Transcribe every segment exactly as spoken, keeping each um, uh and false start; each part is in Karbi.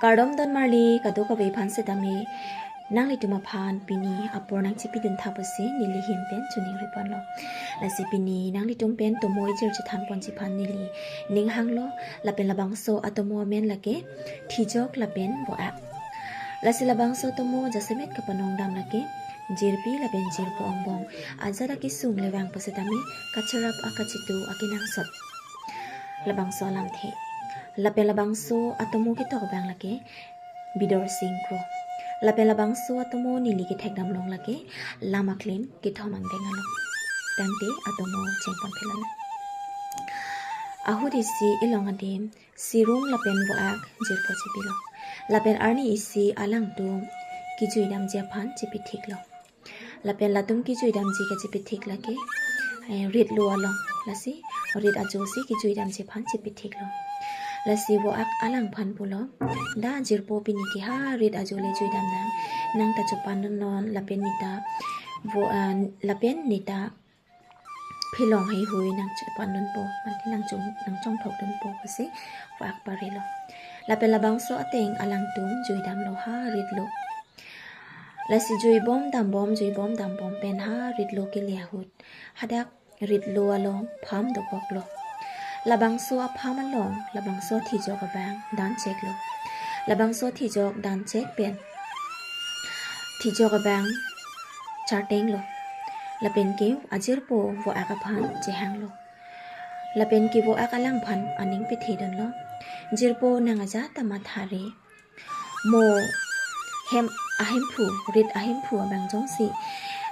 Kardom don marli kadokave aphan setame, nanglitum aphan pini apor nangchipidun tha pusi neli ahin pen choningri ponlo. Lasi pini nanglitum pen tomo ijir chethan ponji aphan neli ning hanglo. Lapen labangso atomo amen lake Thijok lapen Voak. Lasi labangso atomo jasemet kapanong dam lake jirpi lapen jirpo angbong ajat akesung le vang pusitame kacherap akachitu akenangsot. Labangso alamthe. Lapen labangso atomo ketok abang lake Bidorsing Kro. Lapen labangso atomo neli kethek dam long lake Lamaklin kethom angdeng along. Tangte atomo cheng pon phelana. Ahut isi elong adim Sirung lapen Voak jirpo chipilo. Lapen arni isi alangtum kejui damji aphan chipithiklo. Lapen latum kejui damji kachipithik lake, eh, rit lo along. Lasi rit ajo si kejui damji aphan chipithiklo. Lasi Voak alangphan pulo, "Da jirpo, pini ke ha rit ajo le jui dam nang. Nang ta chopandun non lapen neta vo, ah, lapen neta phelong heihui nang chopandunpo, mate nang chong, nang chongthokdunpo," pusi Voak parilo. Lapen labangso ateng alangtum jui damlo ha rit lo. Lasi jui bom dam bom, jui bom dam bom pen ha rit lo kele ahut, hadak rit lo along pham dokoklo. Labangso apham along labangso Thijok abang dan cheklo. Labangso Thijok dan chek pen Thijok abang chartenglo. Lapen ke ajirpo Voak aphan chehanglo. Lapen ke Voak alangphan aning pethedunlo, "Jirpo, nang ajat ta mathare. Mo hem ahemphu, rit ahemphu abang jongsi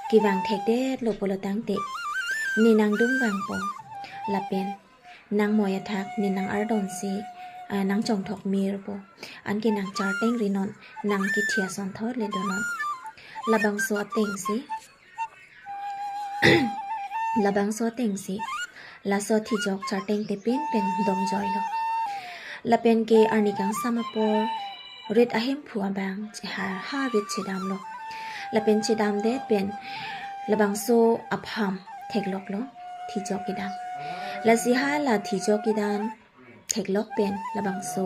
kevang thekdetlo pulo tangte, ne nang dum vangpo. Lapen nang moi athak ne nang ardon si, ah, nang chongthok mirpo. Anke nang chartengri non, nang kethe asonthot le donon." Labangso ateng si, labangso ateng si laso Thijok chartengte pin pen dom joilo. Lapen ke arni kangsam apor rit ahemphu abang ha, ha rit chedamlo. Lapen chedamdet pen labangso apham thekloklo, Thijok kedan. Lasi hala Thijok kedan theklok pen labangso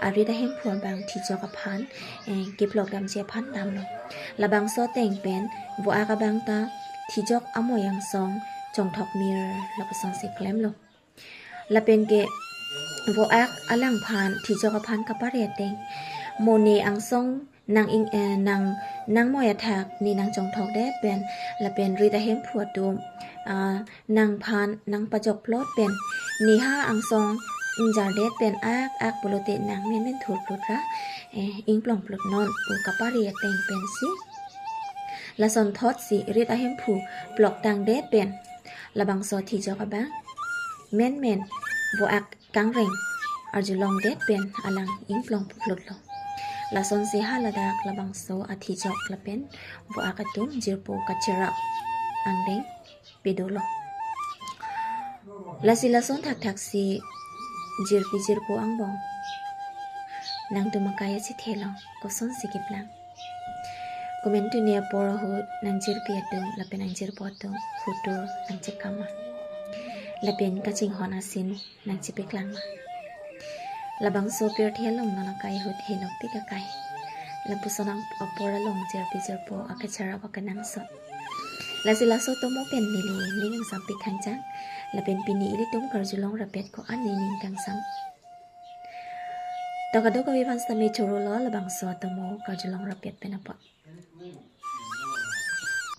arit ahemphu abang Thijok aphan, eh, keplok damji aphan damlo. Labangso ateng pen Voak abang ta Thijok amoi angsong chongthok mir lapuson si klemlo. Lapen ke Voak alangphan Thijok aphan kapare ateng, "Mo ne angsong nang ing, eh, nang, nang moi athak ne nang chongthokdet pen, lapen rit ahemphu atum, ah, nangphan nang pajokplot pen, ne ha angsong ingjardet pen ak ak pulote nang menmen thurplot ra, eh, ingplongplot non," pu kapare ateng pensi, lasonthot si rit ahemphu ploktangdet pen labangso Thijok abang menmen Voak kangreng arjulongdet pen alang ingplongplotlo. Lasonsi haladak labangso athijok lapen Voak atum jirpo kacherap angdeng pedolo. Lasi lason thakthak si jirpi jirpo angbong nangtum akai achithelong kosonsi keplang? Komantu ne apor ahut nang jirpi atum lapen nang jirpo atum hutur nang chekama lapen kachinghon asin nang chipeklang ma? Labangso pirthe along non akai ahut henokpik akai. Lapuson apor along jirpi jirpo akacharap akenangsot. Lasi laso tomo pen neli ning ingsampik khangjang. Lapen pini ilitum karjulong rapet ko-an nening kangsam. To kadokave aphan sitame chorolo labangso tomo karjulong rapet pen apot.